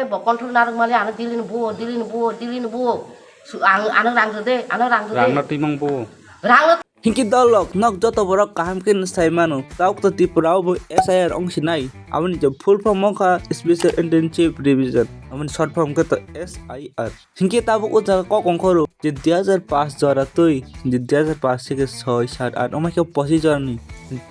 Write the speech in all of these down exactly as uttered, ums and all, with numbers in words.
Bo control narwk mali ano dili ni buo, dili ni buo, dili ni buo. Su-, ang, ano rang rwde, ano rang rwde. Rangno twimang buo. Rangno Hinki dolok, nok joto borok kaham khe no sai mano. Tabuk to Tripura o bo S I R wng sinai. Aboni je full form wngkha Special Intensive Revision. Aboni short form khe to S I R. Hinke tabuk o jaga kok ongkhoro je dui hajar paanch jora twi, je dui hajar paanch theke soi, sat, aat, omo khe pochis jora ni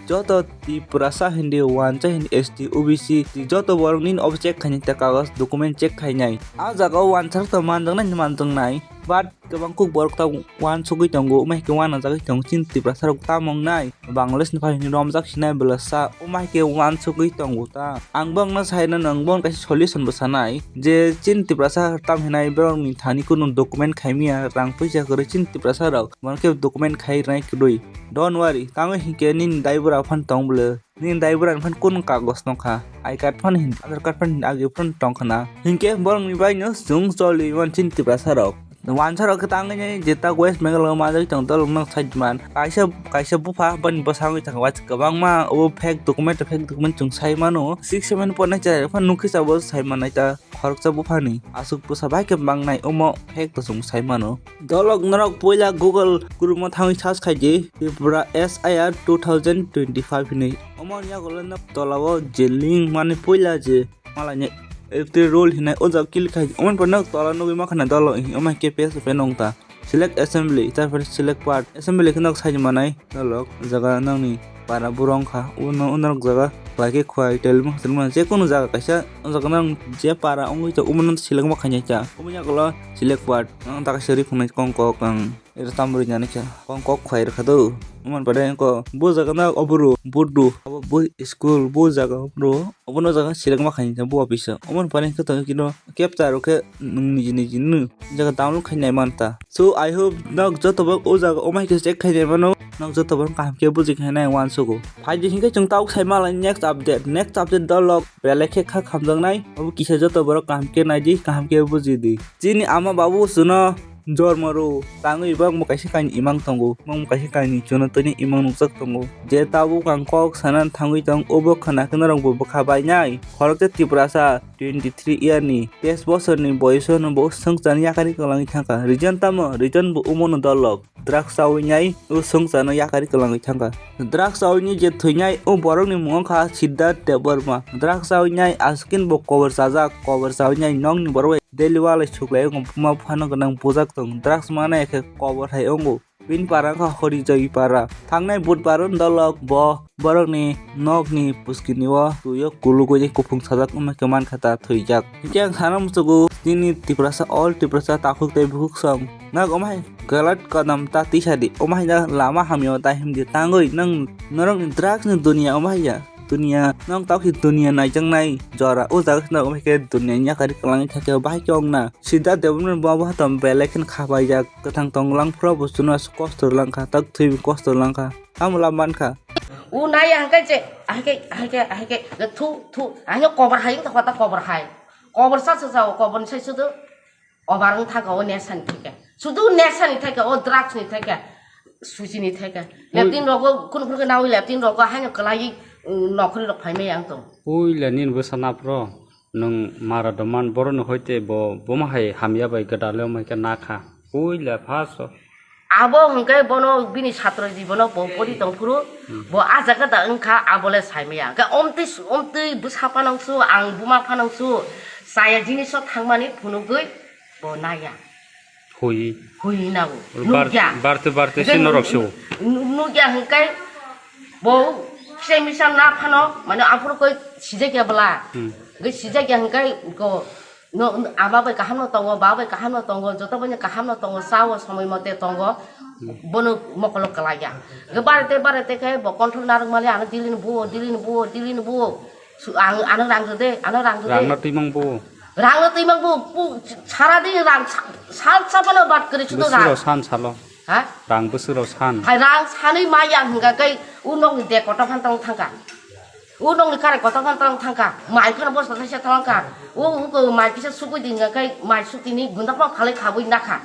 joto Tiprasa hindi, wansa hindi, S T, O B C, tei joto borok nini obo check khainai ta kagoj document check khainai. A jaga o wansa rok to manjaknai, manjaknai, but kwbang kuk borok ta wansugwi tongo, omo hai khe wanajagwi tongo chini Tiprasa rok tamo wngnai. Bangladesh ni phaini romjak sinai belasa, omo hai khe wansugwi tongo ta. Ang bokno saina, nang bokno kaisa solution bo sanai je chini Tiprasa tam hinai borokni thani kunu document khaimya, rang puisa kwrwi chini Tiprasa rok, bono khe document khai rwnai kwrwi. Don't worry, tamo hinkhe nini dai bwra phan tong bwle, nini dai bwra ni phan kunu kagoj nokha, I card phan hin, Aadhaar card phan hin agi phan tong khna. Hinkhe borokni baino chwng choli man chini Tiprasa rok. Wansa rok khe tangwi nai je tak West Bengal o manjak tong dol nok side man. Kaisa, kaisa bupha bani bwsangwi thang wa kwbangma obo fake document, fake document chwng sai mano. Six seven point nine chai phan nukhi sabo sai manai ta khoroksa buphani. Aswk bwsa bai khe mangnai omo fake to chwng sai mano. Dolok norok puila Google Chrome o thangwi search khai di Tripura S I R two thousand twenty-five hinwi. Omo ni yagulo nok tola o je link mani puila je Malai ni F three rule hinai o jaga click khai, omo ni pore nok tola nugui ma khana dolo, omo hai khe paste open wng ta. Select assembly, tar pore select part. Assembly khe nok sai manai dolo, o jaga nokni para buro wngkha. Uno, uno nok jaga khlai khe khwai, telmung, telmung, je kunu jaga kaisa o jaga nang je para wngwi tongo, omo no select ma khainai ta. Omo ni yagulo select part, ang ta kaisa ri phunai kong kok ang. Ero tamrwi nani khe kong kok khwlai rwkha do. Omo ni pore wngkha bo jaga no oboro bodo abo bo school bo jaga oboro obono jaga select ma khainai bo office o. Omo ni pore wngkha to kino captcha rok khe nwng niji niji nw jaga download khainai manta. So I hope nok joto bo o jaga omo hai khe check khainai mano, nok joto bo kaham khe buji khainai uansugo. Phaidi hinkhe chwng tabuk sai malai next update, next update dolok belai khe kha khamjaknai. Obo kisa joto borok kaham khe naidi, kaham khe bujidi. Chini ama babu chwngno jormo rw tangwi bokbo kaisa kainwi imang tongo, bokbo kaisa kainwi chwngno twini imang nukjak tongo. Je tabuk ang kok sana thangwi tong, obo khna khe norokbo bwkha bainai. Khoroksa Tiprasa twenty three year ni, teis bosorni boyosno bo swngcharni yakarwi kwlangwi thangkha. Reason tamo? Reason bo omono dolok. Drugs chawi nai o swngcharno yakarwi kwlangwi thangkha. Drugs chawi ni je thwinai o borokni mung wngkha Siddharth Debbarma. Drugs chawi nai aswk khe bo kobor chajak, kobor chawi nai nokni borok bai daily walai suklai wngkha, buma phano gwnang bujak tongo. Drugs manai khe kobor hai wngo. Bini para wngkha Horijoy para. Thangnai budbar o dolok bo borokni nokni puskini o twi o kulugwi kuphung sajak wngma khe mankha ta thwijak. Hinkhe ang sana muchugo chini Tiprasa, all Tiprasa takhuk tei bukhuk song. Nok omo hai galat kadam ta tisa di, omo hai da lama hamya o ta himdi tangwi nang norokni drugs ni dunia omo hai ya. Dunia, nang tao khe dunia naijaknai jora. O jaga kheno omo hai khe dunia ni yakarwi kwlangwi thangkhe bahai khe ongna. Siddharth Debbarma bo hatam belai kheno khapaijak, kwthang tonglang phuru bo chwngno kosto rwlangkha, tak thwi kosto rwlangkha. Tamo lama mankha. O nai ya hwnkhe je, ahai khe, ahai khe, ahai khe, thu, thu, ahai khe kobor hai wngkha ta kobor hai. Kobor sa sa sa o, kobor ni sai sudu. Obar wng thangkha o nesha ni theke. Sudu nesha ni theke, o drugs ni theke, suji ni theke. Oi. Leptin rogo, kunu kunu khe nawi leptin rogo, haino kwlaiwi, mm, nokhri rok phaimai ang tong. Puila nini bwsa naphro, nwng mara doman boroni hoite bo, bomo hai hamya bai gwdalwi omo hai khe nakha. Puila first o. Abo hwnkhe bono bini satro jibono bo pori tong phuru, hmm, bo a jaga da wngkha, abole saimaya. Hwnkhe omtwi, omtwi bwsa phano wngsu, ang buma phano wngsu, chaya jiniso thangmani phunugwi, Bo naya. Hui. Hui hinao. Bar-, nukya. Barte barte se norok se o. Nu-, nukya hwnkhe bo kisa misa na phano, mane aphuru koi sijakya bwla. Hmm. Hwnkhe sijakya hwnkhe ko no, ama bai kaham no tongo, ba bai kaham no tongo, joto bai kaham no tongo, sao somoi mote tongo. Hmm. Bono mokolo kwlaiya. Hwnkhe barete barete khe bo control narwk mali ano dilini buo, dilini buo, dilini buo. Su-, ang, ano rang rwde, ano rang rwde. Rang no twimang bo. Rang no twimang bo, bo, sara din rang sa-, sal sa phano bat kwrwi sudo rang. Bwswk rok san salo. Ha? Rang bwswk rok san. Hai rang sanwi maya hwnkha khe u nokni de kotor phan tong thangkha. U nokni kare kotor phan tong thangkha. Mai phano bosta thaisa tong kha. U, u ko mai kisa sugwi din hwnkha khe mai sutini gunda phano khalai khabwi nakha.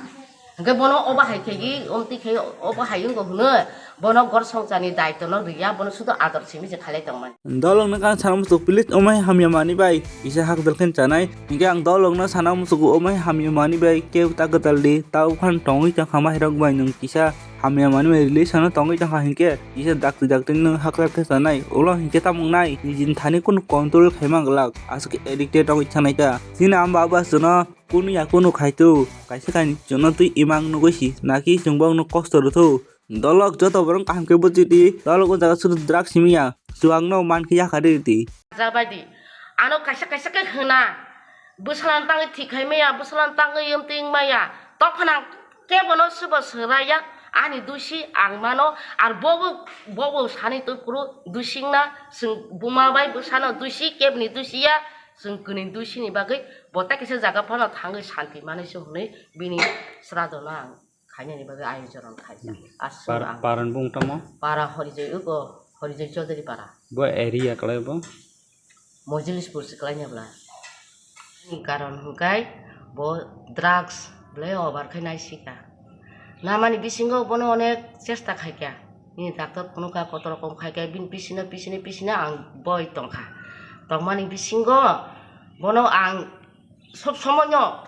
Hwnkhe bono obo hai khe omtwi khe obo hai wngkha hwnwi bono gor songcharni daitwno rwya, bono sudo ador simi se khailai tongmani. Dolokno kang sana muchuk, please omai hamya manwi bai kisa hakdal khe chanai. Hinkhe ang dolokno sana muchuk omai hamya manwi bai kebo ta kwtal di, ta uphano tongwi tongkha mairok bai nwng kisa hamya manwi bai relation-o tongwi tongkha hinkhe kisa dakti dakti nwng hakdal khe chanai. Ulo hinkhe tamo wngnai nijini thani kunu control khaima glak, aswk addicted wngwi thanai ta. Chini amba abo aswkno kunu ya kunu khai tu, kaisa kainwi chwngno twi imang nugwi si, naki chwng bokno kosto rw thu. Dolok joto borok kaham khe buji di, dolok o jaga sudu drugs simi ya, chwngno man khe yakha rw di. Jabai di, ano kaisa kaisa khe hwna, bwsala tangwi thik khai maya, bwsala tangwi yom ting maya, tokphana kebo no swbo swraya, ani dusi ang mano, ar bobo, bobo sani twi phuru dusi wngna, chwng buma bai bwsano dusi, kebni dusi ya, chwng kwnwi dusi ni bagwi bo tai kaisa jaga phano thangwi santi manwi se hwnwi bini srado no ang khainani bagwi ayojon khaijak. Hmm. Aswk Par-, ang paran bung tamo? Para Horijoi uko, Horijoi Chaudhary para. Bo area kwlai bo? Mojilis pursi kwlaina bla. Ni karon hwnkhe bo drugs belai over khai naisika. Namani bisingo bono onek chesta khaikha. Nini doctor phunukha, kotor rokom khaikha, bini bisino, bisino, bisino ang boi tongkha. Tongmani bisingo bono ang sob somoino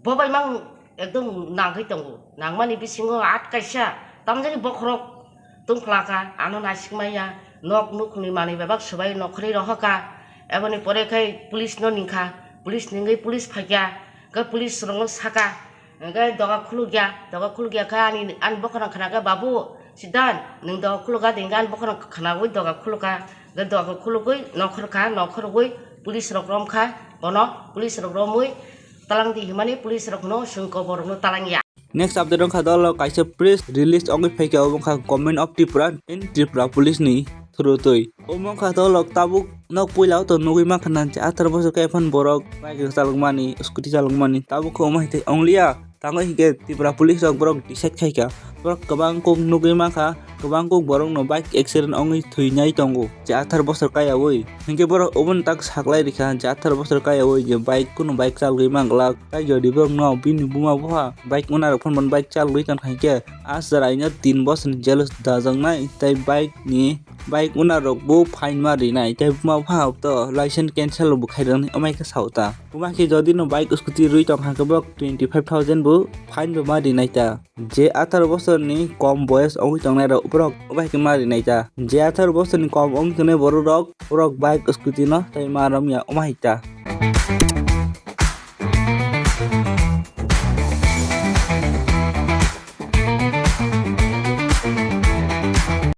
bo bai mang ekdom nangwi tongo. Nangmani bisingo at kaisa tamjani bokhorok tungphlaka, ano naisik maya, nok nukhungni manwi bebak swbai nokhorwi rohorkha. Eboni pore khai police no ningkha, police ningwi police phaikha, khe police rokno saka, hwnkhe doga khulukya, doga khulukya khe ani, ani bokhorok khna khe, "Babu, Sidan, nwng doga khulukha de," hwnkhe ani bokhorok khnaui doga khulukha, hwnkhe doga khulugwi nokhorkha, nokhorwi police rok romkha, bono police rok romwi talang di hwnmani police rokno chwng koborokno talang ya. Next update wngkha dolo kaisa press release wngwi phaikha, obo wngkha Government of Tripura and Tripura Police ni through twi. Omo wngkha dolo tabuk nok puila o to nugwi mankha na je atharo bosor khe ephano borok bike rok chalokmani, scooty chalokmani, tabuk khe omo hai tei ongliya. Tamo hinkhe Tripura police rok borok decide khaikha, borok kwbang kok nugwi mankha, kwbang kok borokno bike accident wngwi thwinai tongo, je atharo bosor kaiyaui. Hinkhe borok obono tak saklai rikha, je atharo bosor kaiyaui je bike, kunu bike chalgwi manglak, tai jodi borokno bini buma bupha bike owner rok phano bike chalgwi tongkha hinkhe, a chwraino tin bosorni jail o dajaknai, tai bike ni, bike owner rok bo fine ma rinai, tai buma bupha to license cancel bo khairoknai, amai khe sao ta. Buma khe jodi no bike scooty rwi tongkha khe bo twenty five thousand bo fine bo ma rinai ta. Je atharo bosorni kom boyos wngwi tongnai rok borok obo hai khe ma rinai ta. Je atharo bosorni kom wngwi tongnai borok rok, borok bike scooty no tai ma romya omo hai ta.